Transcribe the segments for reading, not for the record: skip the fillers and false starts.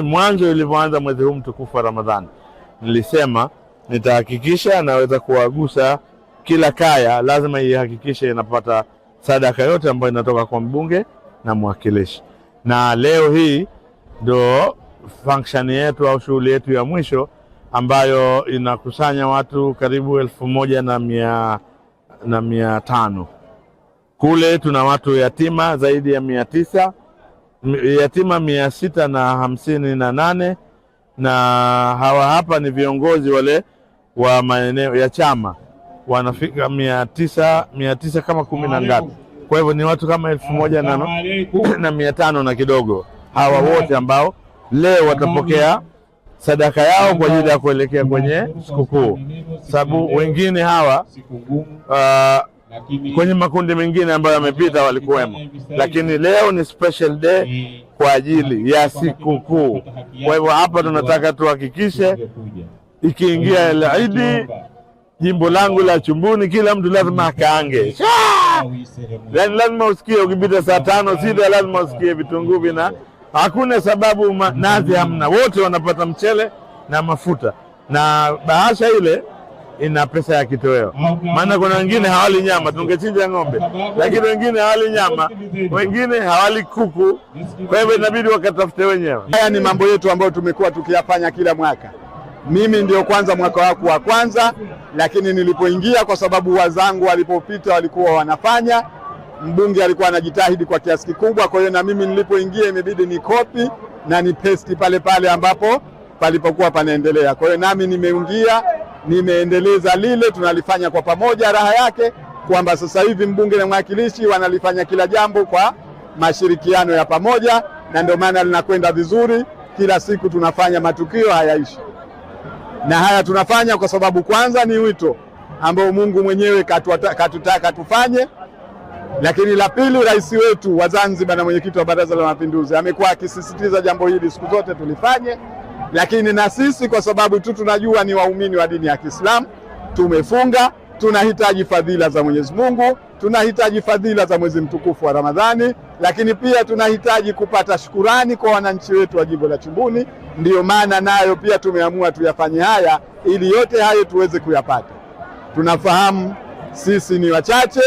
Mwanzo ilivyoanza mwezi huu mtukufu wa Ramadhani, nilisema nitahakikisha naweza kuwagusa kila kaya, lazima ihakikishe inapata sadaka yote ambayo inatoka kwa mbunge na mwakilishi. Na leo hii ndo function yetu au shughuli yetu ya mwisho ambayo inakusanya watu karibu 1,500. Kule tuna watu yatima zaidi ya 900, yatima 658, na hawa hapa ni viongozi wale wa maeneo ya chama wanafika 900, 900 kama kumi na ngapi. Kwa hivyo ni watu kama 1,500 na kidogo, hawa wote ambao leo watapokea sadaka yao kwa ajili ya kuelekea kwenye sikukuu, sababu wengine hawa kwenye makundi mengine ambayo yamepita walikuwemo, lakini leo ni special day kwa ajili ya sikukuu. Kwa hivyo hapa tunataka tuhakikishe ikiingia Idi, jimbo langu la Chumbuni, kila mtu lazima akaange, yaani lazima usikie ukipita saa 5 6, lazima usikie vitunguu vina, hakuna sababu nazi hamna, wote wanapata mchele na mafuta, na bahasha ile ina pesa ya kitoweo. Maana kuna wengine hawali nyama, tungechinja ng'ombe, lakini wengine hawali nyama, wengine hawali kuku, kwa hivyo inabidi wakatafute wenyewe. Haya ni mambo yetu ambayo tumekuwa tukiyafanya kila mwaka. Mimi ndio kwanza mwaka wangu wa kwanza, lakini nilipoingia, kwa sababu wazangu walipopita walikuwa wanafanya, mbunge alikuwa anajitahidi kwa kiasi kikubwa. Kwa hiyo na mimi nilipoingia imebidi ni copy na ni paste pale pale ambapo palipokuwa panaendelea. Kwa hiyo nami nimeingia, nimeendeleza lile, tunalifanya kwa pamoja. Raha yake kwamba sasa hivi mbunge na mwakilishi wanalifanya kila jambo kwa mashirikiano ya pamoja, na ndio maana linakwenda vizuri. Kila siku tunafanya matukio hayaishi, na haya tunafanya kwa sababu kwanza ni wito ambao Mungu mwenyewe katutaka tufanye, lakini la pili, rais wetu wa Zanzibar na mwenyekiti wa Baraza la Mapinduzi amekuwa akisisitiza jambo hili siku zote tulifanye, lakini na sisi kwa sababu tu tunajua ni waumini wa dini ya Kiislamu, tumefunga, tunahitaji fadhila za Mwenyezi Mungu, tunahitaji fadhila za mwezi mtukufu wa Ramadhani, lakini pia tunahitaji kupata shukurani kwa wananchi wetu wa jimbo la Chumbuni. Ndiyo maana nayo pia tumeamua tuyafanye haya ili yote hayo tuweze kuyapata. Tunafahamu sisi ni wachache,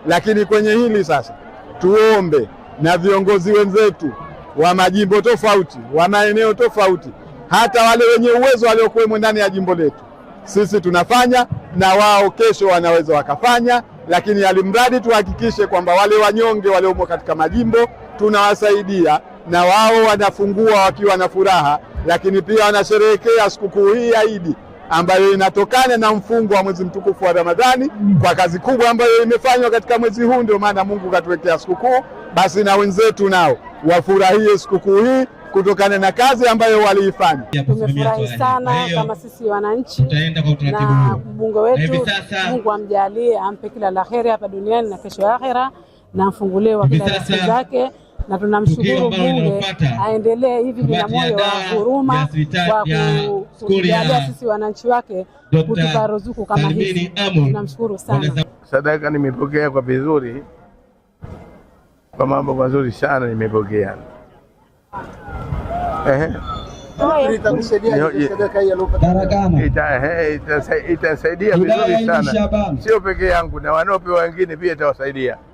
lakini kwenye hili sasa tuombe na viongozi wenzetu wa majimbo tofauti, wa maeneo tofauti, hata wale wenye uwezo waliokuwemo ndani ya jimbo letu, sisi tunafanya na wao kesho wanaweza wakafanya, lakini alimradi tuhakikishe kwamba wale wanyonge waliomo katika majimbo tunawasaidia na wao wanafungua wakiwa na furaha, lakini pia wanasherehekea sikukuu hii ya Idi ambayo inatokana na mfungo wa mwezi mtukufu wa Ramadhani kwa kazi kubwa ambayo imefanywa katika mwezi huu. Ndio maana Mungu katuwekea sikukuu, basi na wenzetu nao wafurahie sikukuu hii kutokana na kazi ambayo waliifanya. Tumefurahi sana kama sisi wananchi na mbunge wetu, Mungu amjalie, ampe kila la heri hapa duniani na kesho akhera, na amfungulie wa kila riziki zake, na tunamshukuru mbunge aendelee hivi bila moyo wa huruma kwa kutujalia sisi wananchi wake kutupa ruzuku kama hizi. Tunamshukuru sana. Sadaka nimepokea kwa vizuri, kwa mambo mazuri sana nimepokea. Itasaidia vizuri sana, sio peke yangu, na wanaopewa wengine pia itawasaidia.